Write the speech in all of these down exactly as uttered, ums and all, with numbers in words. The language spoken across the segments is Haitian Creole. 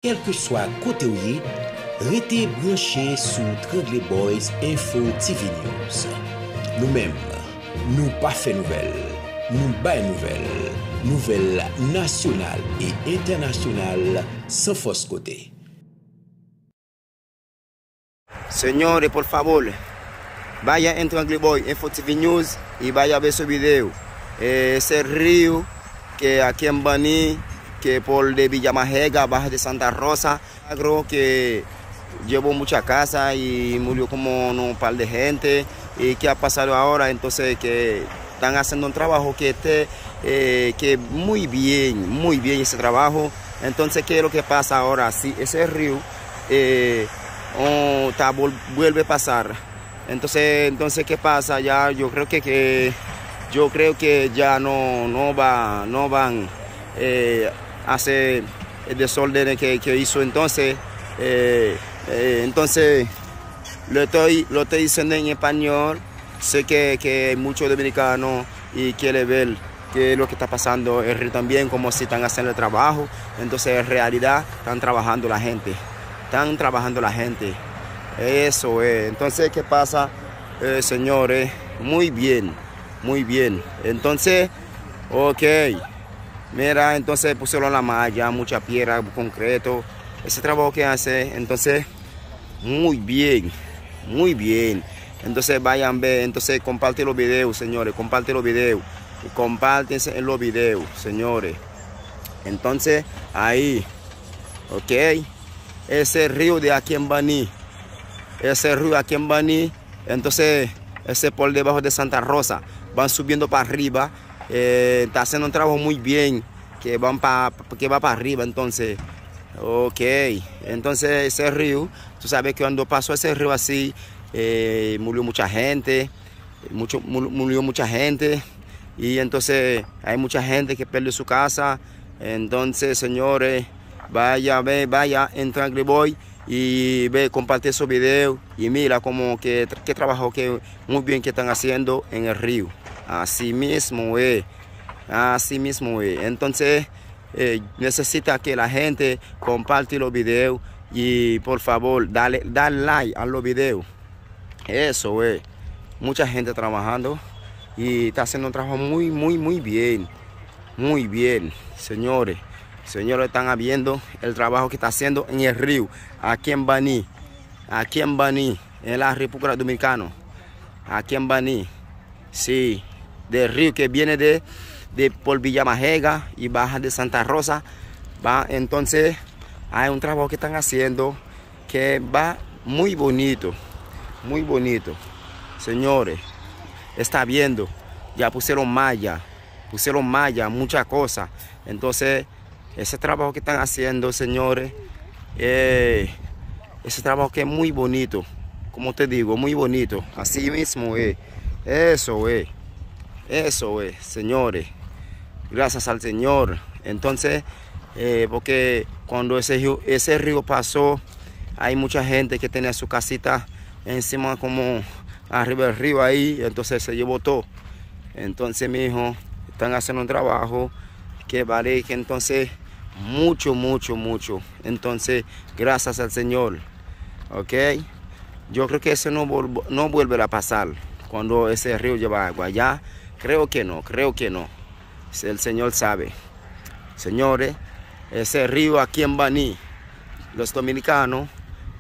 Kèlkeswa kote w ye, rete branche sou Trangle Boys Info T V News. Nou menm, nou pa fè nouvèl, nou bay nouvèl. Nouvèl nasyonal e entènasyonal san fòs kote. Señores, por favor, vaya en Trangle Boy Info T V News y vaya a ver su video. Eh, ese río que aquí en Baní, que por de Villamajega, Baja de Santa Rosa, agro que llevó mucha casa y murió como un par de gente. Y qué ha pasado ahora, entonces que están haciendo un trabajo que esté, eh, que muy bien, muy bien ese trabajo. Entonces, ¿qué es lo que pasa ahora? Si ese río, eh, oh, está vol- vuelve a pasar, entonces, entonces, ¿qué pasa? Ya, yo creo que, que yo creo que ya no, no va, no van, eh, hacer el desorden que, que hizo entonces, eh, eh, entonces, lo estoy, lo estoy diciendo en español, sé que, que hay muchos dominicanos y quiere ver qué es lo que está pasando el río también, como si están haciendo el trabajo. Entonces, en realidad, están trabajando la gente. Están trabajando la gente. Eso es. Entonces, ¿qué pasa, eh, señores? Muy bien, muy bien. Entonces, ok. Mira, entonces pusieron la malla, mucha piedra, concreto. Ese trabajo que hace, entonces, muy bien, muy bien. Entonces vayan ver, entonces comparte los videos, señores, comparte los videos. Comparte los videos, señores. Entonces, ahí, ok. Ese río de aquí en Baní, ese río aquí en Baní, entonces, ese por debajo de Santa Rosa, van subiendo para arriba, eh, está haciendo un trabajo muy bien, que van pa, que va para arriba, entonces, ok, entonces ese río, tú sabes que cuando pasó ese río así, eh, murió mucha gente, mucho, mu- murió mucha gente, y entonces hay mucha gente que perdió su casa, entonces, señores, vaya, ve, vaya en Trangle Boy y ve, comparte esos videos y mira como que, que trabajo que muy bien que están haciendo en el río. Así mismo es. Así mismo es. Entonces, eh, necesita que la gente comparte los videos y por favor, dale, dale like a los videos. Eso es. Mucha gente trabajando y está haciendo un trabajo muy, muy, muy bien. Muy bien, señores. Señores, están viendo el trabajo que está haciendo en el río, aquí en Baní, aquí en Baní, en la República Dominicana, aquí en Baní. Sí, del río que viene de, de por Villamajega y baja de Santa Rosa, va, entonces hay un trabajo que están haciendo que va muy bonito, muy bonito. Señores, está viendo, ya pusieron malla, pusieron malla, muchas cosas. Entonces, ese trabajo que están haciendo, señores, eh, ese trabajo que es muy bonito, como te digo, muy bonito. Así mismo es. Eso es. Eso es, señores. Gracias al Señor. Entonces, eh, porque cuando ese, río- ese río pasó, hay mucha gente que tenía su casita encima como arriba del río ahí, entonces se llevó todo. Entonces, mijo, están haciendo un trabajo que vale que entonces mucho, mucho, mucho. Entonces, gracias al Señor. ¿Ok? Yo creo que eso no, vol- no vuelve a pasar cuando ese río lleva agua allá. Creo que no, creo que no. El Señor sabe. Señores, ese río aquí en Baní, los dominicanos,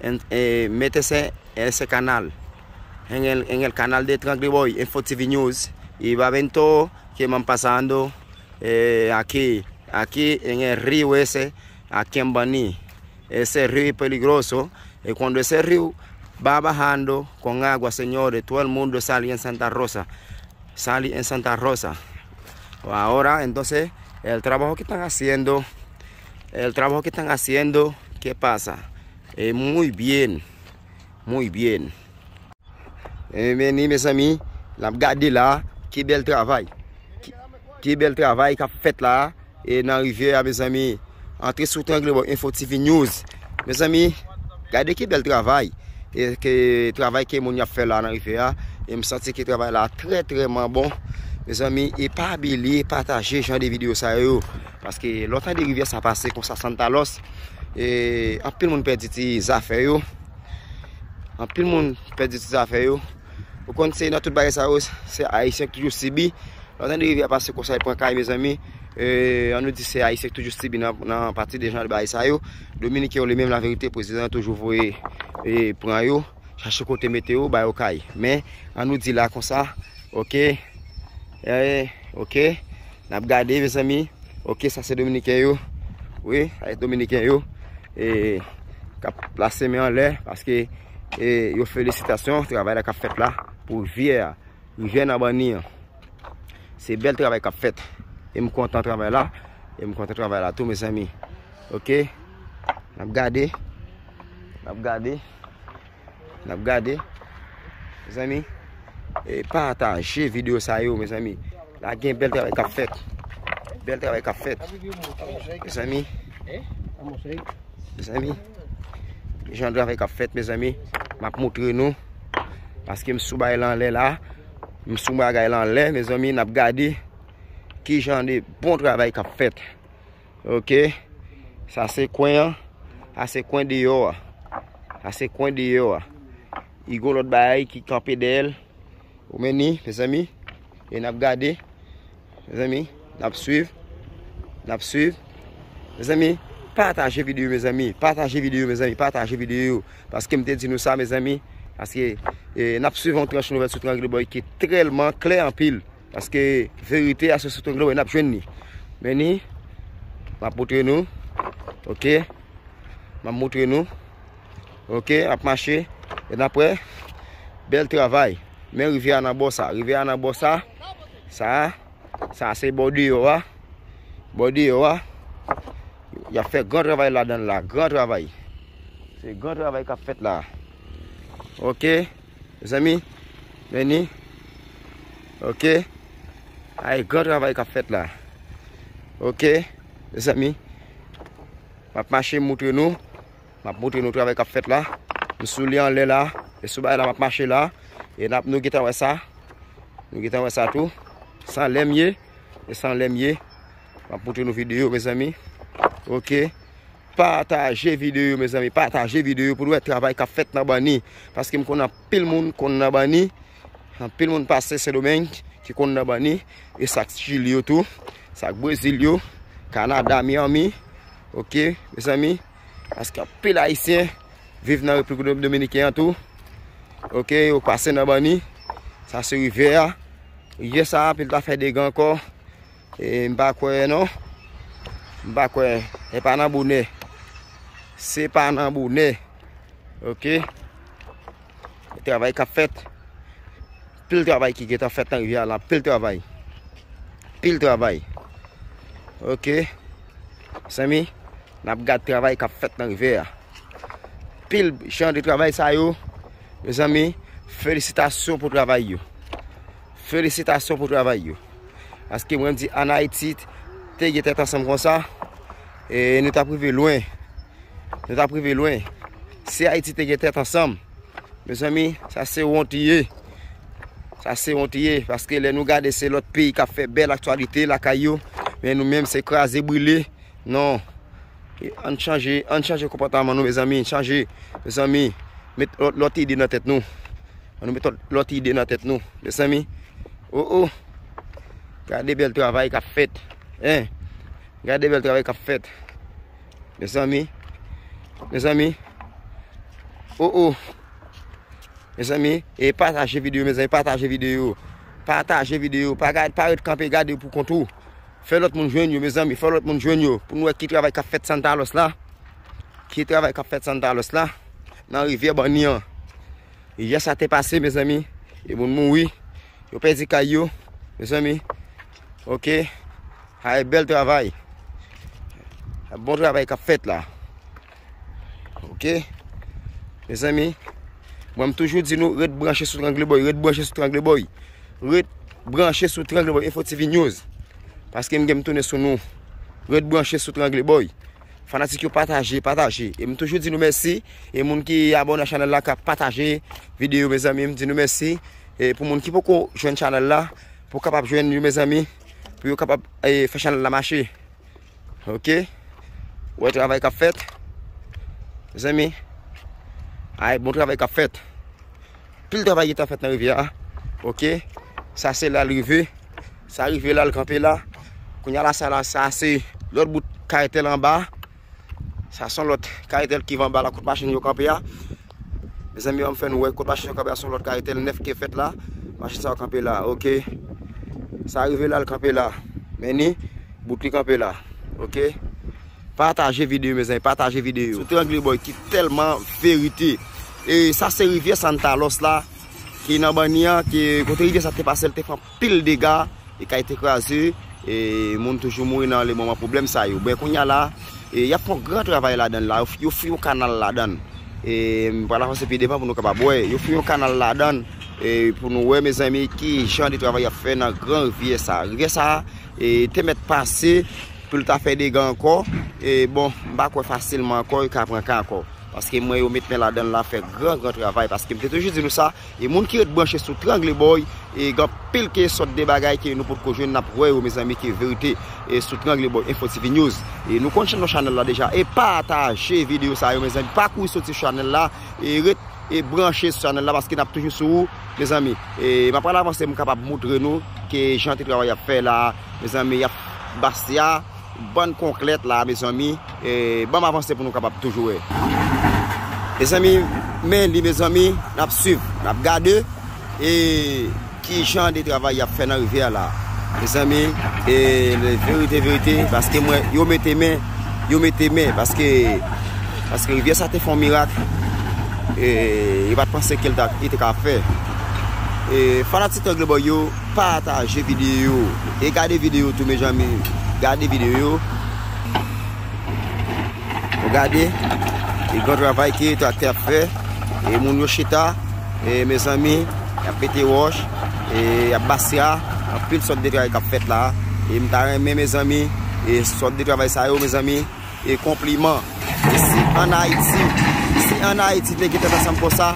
en, eh, métese en ese canal, en el, en el canal de Tranquilo Boy, Info T V News, y va a ver todo que van pasando, eh, aquí, aquí en el río ese, aquí en Baní. Ese río es peligroso. Y cuando ese río va bajando con agua, señores, todo el mundo sale en Santa Rosa. Sale en Santa Rosa. Ahora, entonces, el trabajo que están haciendo, el trabajo que están haciendo, ¿qué pasa? Eh, muy bien, muy bien. Ebyen, mezanmi, n ap gade la, ki bèl travay. Ki, ki bèl travay k ap fèt la, e nan rivyè a, mezanmi. Antre sou Trangle Boy Info T V News. Mezanmi, gade ki bèl travay. E ke travay ke moun y ap fè la nan rivyè a. E m santi ke travay la trè, trèman bon. Mezanmi, e pa bliye pataje jan de videyo sa yo. Paske lè w tande rivyè sa pase konsa, Santa Los, E, anpil moun pèdi ti zafè yo. Anpil moun pèdi ti zafè yo. Ou konn se nan tout bagay sa yo, se Ayisyen ki toujou sibi. Lè w tande rivyè pase konsa, l pran kay, mezanmi. E, ann nou di se Ayisyen ki toujou sibi nan, nan pati de jan de bagay sa yo. Dominiken yo, li menm, laverite, prezidan toujou voye, e, pran yo, chache kote mete yo, ba yo kay. Men, ann nou di la konsa, oke, e, oke, n ap gade, mezanmi. Oke, sa se Dominiken yo. Wi, sa se Dominiken yo. E, k ap plase men anlè, paske, e, yo felisitasyon, travay la k ap fèt la, pou rivyè a. Rivyè nan banni an. Se bèl travay k ap fèt. E m kontan travay la. E m kontan travay la tou, mezanmi. Oke? N ap gade. N ap gade. N ap gade. Mezanmi. E pataje videyo sa yo, mezanmi. La gen bèl travay k ap fèt. Bèl travay k ap fèt. Mezanmi. Mezanmi, jan travay k ap fèt, mezanmi, m ap montre nou. Paske m sou bagay la anlè la. M sou bagay la anlè, mezanmi, n ap gade ki jan de bon travay k ap fèt. Oke. Sa se kwen an. Sa se kwen deyò a. Sa se kwen deyò a. I gon lòt bagay ki kanpe dèyè l. Ou men ni, mezanmi. E n ap gade. Mezanmi, n ap swiv. N ap swiv. Mezanmi, pataje videyo, mezanmi. Pataje videyo, mezanmi. Pataje videyo. Paske m te di nou sa, mezanmi. Paske, e, n ap swiv yon tranch nouvèl sou Trangle Boy ki tèlman klè anpil. Paske verite a se sou Trangle Boy n ap jwenn li. Men ni, m ap montre nou. Oke. M ap montre nou. Oke, ap mache. E n ap wè. Bèl travay. Men rivyè a nan bò sa. Rivyè a nan bò sa. Sa, sa se bò deyò a. Bò deyò a. Y ap fè gran travay ladan l la. Gran travay. Se gran travay k ap fèt la. Oke. Mezanmi. Men ni. Oke. Ay, gran travay k ap fèt la. Oke. Mezanmi. M ap mache montre nou. M ap montre nou travay k ap fèt la. M sou li anlè la. E sou bagay la m ap mache la. E n ap, nou gentan wè sa. Nou gentan wè sa tou. San lè m ye. E san lè m ye. M ap montre nou videyo, mezanmi. Oke. Pataje videyo, mezanmi. Pataje videyo pou nou wè travay k ap fèt nan banni. Paske m konn anpil moun konn nan banni. Anpil moun pase Sendomeng ki konn nan banni. E sa k Chili yo tou. Sa k Brezil yo. Kanada, Miami. Oke, mezanmi. Paske anpil Ayisyen viv nan Repiblik Dominiken an tou. Oke, yo pase nan banni. Sa se rivyè a. Rivyè sa a, anpil ta fè dega ankò. E m pa kwè non. M pa kwè. Se pa nan bonè. Se pa nan bonè. Oke. Travay k ap fèt. Pil travay ki gentan fèt nan rivyè a la. Pil travay. Pil travay. Oke. Mezanmi, n ap gad travay k ap fèt nan rivyè a. Pil jan de travay sa yo. Mezanmi, felisitasyon pou travay yo. Felisitasyon pou travay yo. Paske mwen m di ann Ayiti te gen tèt ansanm konsa, e nou t ap rive lwen. Nou t ap rive lwen. Si Ayiti te gen tèt ansanm, mezanmi, sa se wont li ye. Sa se wont li ye. Paske lè nou gade se lòt peyi k ap fè bèl aktyalite lakay yo. Men nou menm se kraze brile. Non. E ann chanje, ann chanje konpòtman nou, mezanmi. Chanje, mezanmi. Met lòt, lòt ide nan tèt nou. Ann nou met lòt, lòt ide nan tèt nou, mezanmi. O, o. Gade bèl travay k ap fèt. Hein? Gade bèl travay k ap fèt. Mezanmi. Mezanmi. O, o. Mezanmi, e pataje videyo, mezanmi, pataje videyo. Pataje videyo. Pa gad, pa ret kanpe, gade pou kont ou. Fè lòt moun jwenn yo, mezanmi, fè lòt moun jwenn yo. Pou nou wè ki travay k ap fèt Santa Los la. Ki travay k ap fèt Santa Los la. Nan rivyè banni an. Yè sa te pase, mezanmi. E moun mouri. Yo pèdi kay yo. Mezanmi. Oke. Ay, bèl travay. Bon travay k ap fèt la. Oke. Mezanmi, mwen m toujou di nou, ret branche sou Trangle Boy, ret branche sou Trangle Boy. Ret branche sou Trangle Boy Info T V News. Paske m gen m tounen sou nou. Ret branche sou Trangle Boy. Fanatik yo pataje, pataje. E m toujou di nou mèsi. E moun ki abòne a chanèl la, k ap pataje videyo, mezanmi, m di nou mèsi. E pou moun ki poko jwenn chanèl la, pou kapab jwenn yo, mezanmi, pou yo kapab, e, fè chanèl la mache. Oke. Wè travay k ap fèt. Mezanmi, ay, bon travay k ap fèt. Pil travay ki t ap fèt nan rivyè a. Oke. Sa se la l rive. Sa rive la, l kanpe la. Kounye a la, sa la, sa se lòt bout karetèl anba. Sa se yon lòt karetèl ki anba la, kot machin yo kanpe a. Mezanmi, ban m fè nou wè, kot machin yo kanpe a, se yon lòt karetèl nèf ki fèt la. Machin sa yo kanpe la, oke. Sa rive la, l kanpe la. Men ni, bout li kanpe la, oke. Pataje videyo, mezanmi, pataje videyo. Sou Trangle Boy ki tèlman verite. E sa se rivyè Santa Los la, ki nan Banni an, ki kote rivyè sa te pase, l te fè anpil dega, e kay te kraze, e moun toujou mouri nan le moman pwoblèm sa yo. Ben, kounye a la, e y ap fè yon gran travay ladan l la, yo, yo fè yon kanal ladan l. E m pral avanse pi devan pou nou kapab wè. Yo fè yon kanal ladan l, e pou nou wè, mezanmi, ki jan de travay y ap fè nan gran rivyè sa. Rivyè sa, e te mèt pase, pou l ta fè dega ankò. E bon, m pa kwè fasilman ankò, yo ka pran ka ankò. Paske m wè yo met men ladan l la, fè gran, gran travay. Paske m te toujou di nou sa, e moun ki ret branche sou Trangle Boy, e gen anpil ke sòt de bagay ke nou potko jwenn, n ap wè yo, mezanmi, ki verite, e sou Trangle Boy Info T V News. E nou konn chanèl chanèl la deja, e pataje videyo sa yo, mezanmi, pa kouri soti chanèl la, e ret e branche sou chanèl la, paske n ap toujou sou ou, mezanmi. E m ap pral avanse, m kapab moutre nou ke jan de travay y ap fè la, mezanmi, y ap base a, bann konkrèt la, mezanmi. E ban m avanse pou nou kapab toujou wè. Mezanmi, men li, mezanmi, n ap swiv, n ap gade, e ki jan de travay y ap fè nan rivyè a la. Mezanmi, e verite, verite, paske mwen, yo mete men, yo mete men, paske, paske rivyè sa te fè yon mirak, e yo pa t panse ke l ta, li te ka fè. E fanatik Trangle Boy yo, pataje videyo, e gade videyo tou, mezanmi, gade videyo. Ou gade, e gran travay ke traktè ap fè, e moun yo chita, e mezanmi, y ap pete wòch, e y ap base a, anpil sòt de travay k ap fèt la, e m ta renmen, mezanmi, e sòt de travay sa yo, mezanmi, e konpliman. E si ann Ayiti, si ann Ayiti te gentan ansanm konsa,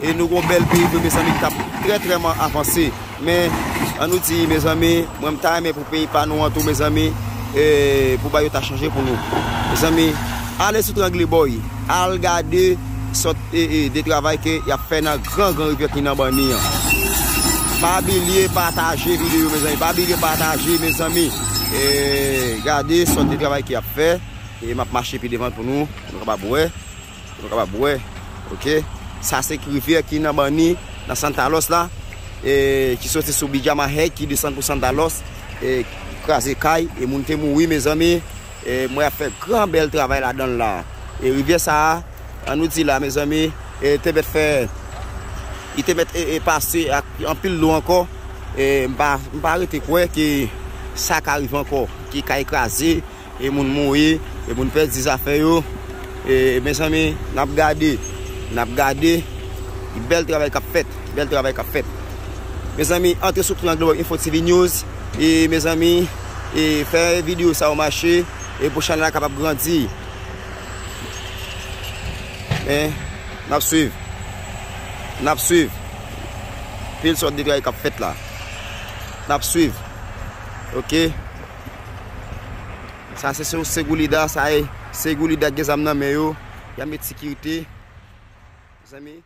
e nou gon bèl peyi vre, mezanmi, ki t ap trè, trèman avanse. Men, ann nou di, mezanmi, mwen m ta renmen pou peyi pa nou an tou, mezanmi, e pou bagay yo ta chanje pou nou. Mezanmi, ale sou Trangle Boy, al gade sòt, e, e, de travay ke y ap fè nan gran, gran rivyè ki nan Banni an. Pa bliye pataje videyo, mezanmi, pa bliye pataje, mezanmi. E gade sòt de travay ke y ap fè, e m ap mache pi devan pou nou, pou nou kapab wè. Pou nou kapab wè, oke. Sa se rivyè ki nan Banni, nan Santa Los la, e ki soti sou Bijama Head, ki desann pou Santa Los, e kraze kay, e moun te mouri, mezanmi. E mwen ap fè gran bèl travay ladan l la. E rivyè sa a, ann nou di la, mezanmi, e te mèt fè, li te mèt, e, e pase ak anpil dlo ankò. E m pa, m pa rete kwè ke sa ka rive ankò, ke kay kraze, e moun mouri, e moun pèdi zafè yo. E, mezanmi, n ap gade, n ap gade. Bèl travay k ap fèt, bèl travay k ap fèt. Mezanmi, antre sou Trangle Boy Info T V News, e, mezanmi, e fè videyo sa yo mache, e pou chanèl la kapab grandi. Men, n ap swiv. N ap swiv. Pil sòt de travay k ap fèt la. N ap swiv. Oke. Sa se, se Segurida, sa e Segurida gen zam nan men yo. Y ap met sekirite. Mezanmi.